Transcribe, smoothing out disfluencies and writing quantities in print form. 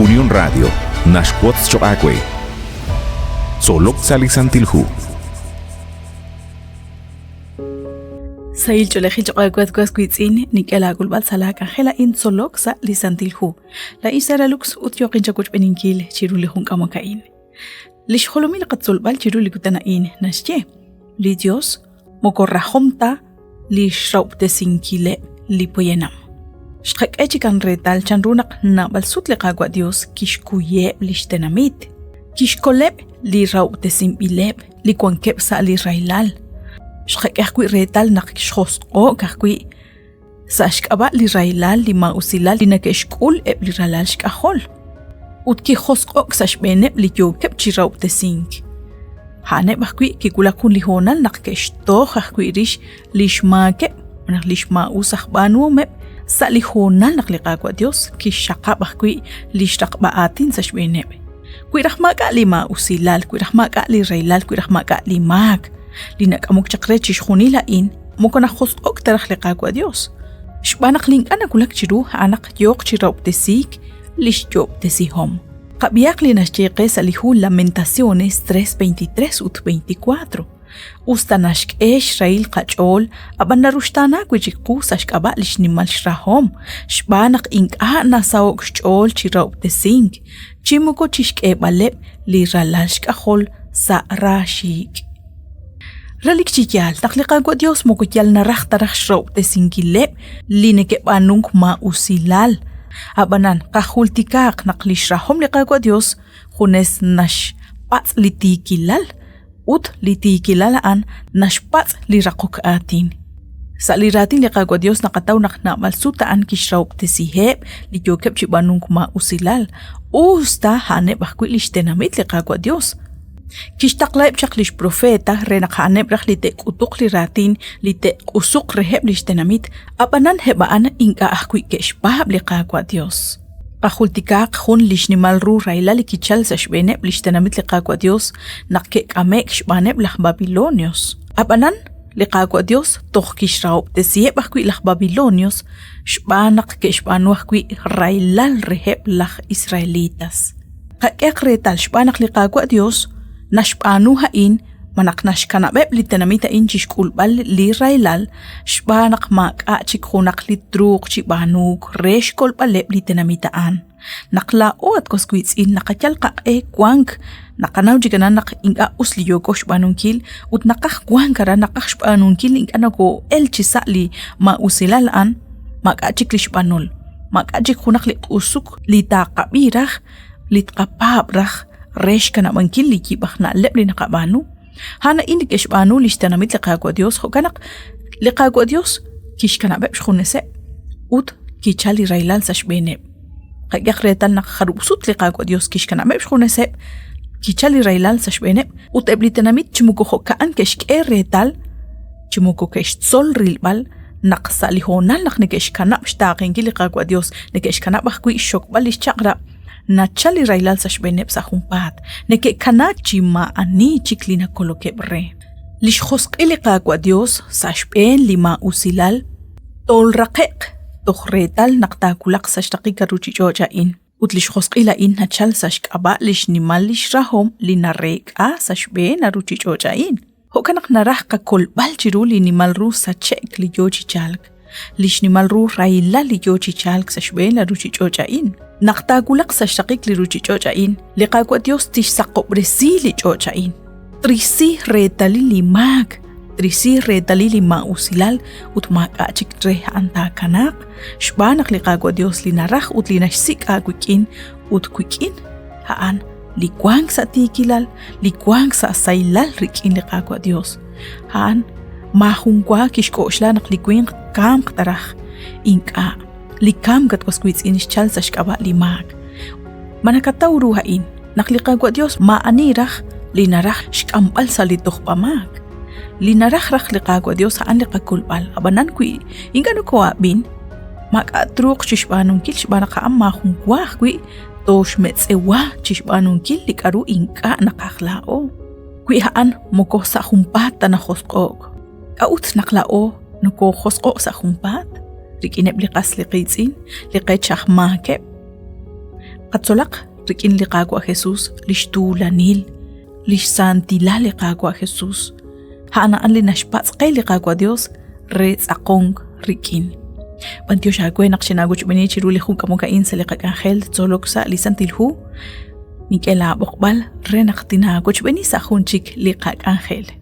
Unión Radio naxwotz choq' aawe. Tzolok sa' li Santil Hu. Sahil ch'oolejil choq' aawe at was wiitz'in, nink'e laak'ulb'al sa' laak'anjel a'in tzolok sa' li Santil Hu. Laa'in Sara Lux ut yooqin chawochb'eeninkil chiru li jun k'amok a'in. Li xjolomil qatzolb'al chiru li kutan a'in naxye, li Dios moko rajom ta li xrahob'tesinkileb' li poyanam. Xqak'e chikan reetal chanru naq naab'al sut li Qaawa' Dios kixkuyeb' li xtenamit, kixkoleb' li rahob'tesinb'ileb' li wankeb' sa' li rahilal. Xqak'e ajwi' reetal naq xjosq'o'k ajwi' sa' xk'ab'a' li rahilal li maa'usilal li neke'xk'ul eb' li ralal xk'ajol. Ut kijosq'o'k sa' xb'eeneb' li yookeb' chi rahob'tesink. A'aneb' ajwi' kiwulak jun li hoonal naq ke'xtoj ajwi' rix li xmaakeb' malaj li xmaa'us aj b'aanuhomeb' sa' li hoonal naq li Qaawa' Dios kixxaqab' ajwi' li xraqb'a aatin sa' xb'eeneb'. Wi raj maak'a' li maa'usilal, wi raj maak'a' li rahilal, wi raj maak'a' li maak li nak'amok chaq re chixjunil a'in, moko najosq'o'k ta raj li Qaawa' Dios. Xb'aan naq li ink'a' nawulak chiru a'an naq yooq chi rahob'tesiik li xyo'ob'tesihom. Qab'ihaq li naxye qe sa' li hu Lamentaciones 3:23 ut 24. Us ta naxk'e xrahil qach'ool, ab'an naruxtaana wi' chik qu sa' xk'ab'a' li xnimal xrahom, xb'aan naq ink'a' nasaho'k xch'ool chi rahob'tesink, chi moko chi xk'eeb'aleb' li ralal xk'ajol sa' raaxiik'. Relik chi yaal naq li Qaawa' Dios moko yal naraj ta raj xrahob'tesinkileb' li neke'b'aanunk maa'usilal. Ab'anan qajultikaaq naq li xrahom li Qaawa' Dios junes naxpatz' li tiikilal ut li tiikilal a'an naxpatz' li raqok aatin. Sa' li raatin li Qaawa' Dios naqataw naq naab'al sut a'an kixrahob'tesiheb' li yookeb' chi b'aanunk maa'usilal, us ta a'aneb' ajwi' li xtenamit li Qaawa' Dios. Kixtaqlaheb' chaq li xprofeta re naq a'aneb' raj li te'k'utuq li raatin li te'q'usuq reheb' li xtenamit, ab'anan eb' a'an ink'a' ajwi' ke'xpaab' li Qaawa' Dios. Qajultikaaq jun li xnimal ru rahilal li kichal sa' xb'eeneb' li xtenamit li Qaawa' Dios naq ke'k'ame'k xb'aaneb' laj Babilonios. Ab'anan, li Qaawa' Dios toj kixrahob'tesiheb' ajwi' laj Babilonios xb'aan naq ke'xb'aanu ajwi' rahilal reheb' laj Israelitas. Qak'ehaq reetal xb'aan naq li Qaawa' Dios naxb'aanu a'in malaj naxkanab'eb' li tenamit a'in chixk'ulb'al li rahilal xb'aan naq maak'a' chik junaq li truuq chi b'aanuuk re xkolb'aleb' li tenamit a'an. Naq laa'o at was wiitz'in naqayal qaq'e wank, naqanaw chik aran naq ink'a' us li yooko xb'aanunkil ut naqaj wank aran naqaj xb'aanunkil ink'a' nokoo'el chi sa' li maa'usilal a'an, maak'a' chik li xb'anol. Maak'a' chik junaq li q'usuk li taaqab'i raj, li tqapaab' raj re xkanab'ankil li yib' aj na'leb' li naqab'aanu. A'an a'in li ke'xb'aanu li xtenamit li Qaawa' Dios, jo'kan naq li Qaawa' Dios kixkanab'eb' xjuneseb' ut kichal li rahilal sa' xb'eeneb'. Qak'ehaq reetal naq jarub' sut li Qaawa' Dios kixkanab'eb' xjuneseb', kichal li rahilal sa' xb'eeneb' ut eb' li tenamit chi moko jo'ka'an ke'xk'e reetal chi moko ke'xtzol rilb'al naq sa' li hoonal naq neke'xkanab' xtaaqenkil li Qaawa' Dios, neke'xkanab' ajwi' xxokb'al lix chaq'rab', nachal li rahilal sa' xb'eeneb' sa' junpaat, neke'kana chi maa'ani chik li nakolokeb' re. Lix josq'il li Qaawa' Dios sa' xb'een li maa'usilal tolraqe'q toj reetal naq taawulaq sa' xraqik a ruchich'och' a'in. Ut li xjosq'il a'in nachal sa' xk'ab'a' li xnimal lix rahom li nareek'a sa' xb'een a ruchich'och' a'in. Jo'kan naq naraj qakolb'al chiru li nimal ru sache'k li yoo chi chalk, li xnimal ru rahilal li yoo chi chalk sa' xb'een la ruchich'och' a'in. Naq taawulaq sa' xraqik li ruchich'och' a'in, li Qaawa' Dios tixsaqob'resi li ch'och' a'in. Trisi reetalil li maak, trisi reetalil li maa'usilal ut maak'a' chik re a'an taakanaaq, xb'aan naq li Qaawa' Dios li naraj ut li naxsik' aawik'in ut wik'in, a'an li wank sa' tiikilal, li wank sa' sahilal rik'in li Qaawa' Dios. A'an maajun wa kixk'oxla naq li winq tkamq ta raj. Ink'a', li kamk at was wiitz'in xchal sa' xk'ab'a' li maak. Ma nakataw ru a'in naq li Qaawa' Dios maa'ani raj li naraj xk'amb'al sa' li tojb'amaak? Li naraj raj li Qaawa' Dios a'an li qakolb'al, ab'anan wi ink'a' noko'ab'in, maak'a' truuq chixb'aanunkil xb'aan naq a'an maajun wa ajwi' tooxmetz'ewa chi xb'aanunkil li k'aru ink'a' naqaj laa'o. Wi a'an moko sa' junpaat ta najosq'o'k, k'a'ut naq laa'o nokoojosq'o'k sa' junpaat rik'ineb' li qas li qiitz'in, li qech aj maakeb'? Qatzolaq rik'in li Qaawa' Jesus li xtuulanil, li xsaantilal li Qaawa' Jesus. A'an a'an li naxpatz' qe li Qaawa' Dios re tz'aqonk rik'in. B'antiox aawe naq xinaawochb'eeni chiru li jun k'amok a'in sa' li qak'anjel tzolok sa' li Santil Hu. Nink'e laab'oqb'al re naq tinaawochb'eeni sa' jun chik li qak'anjel.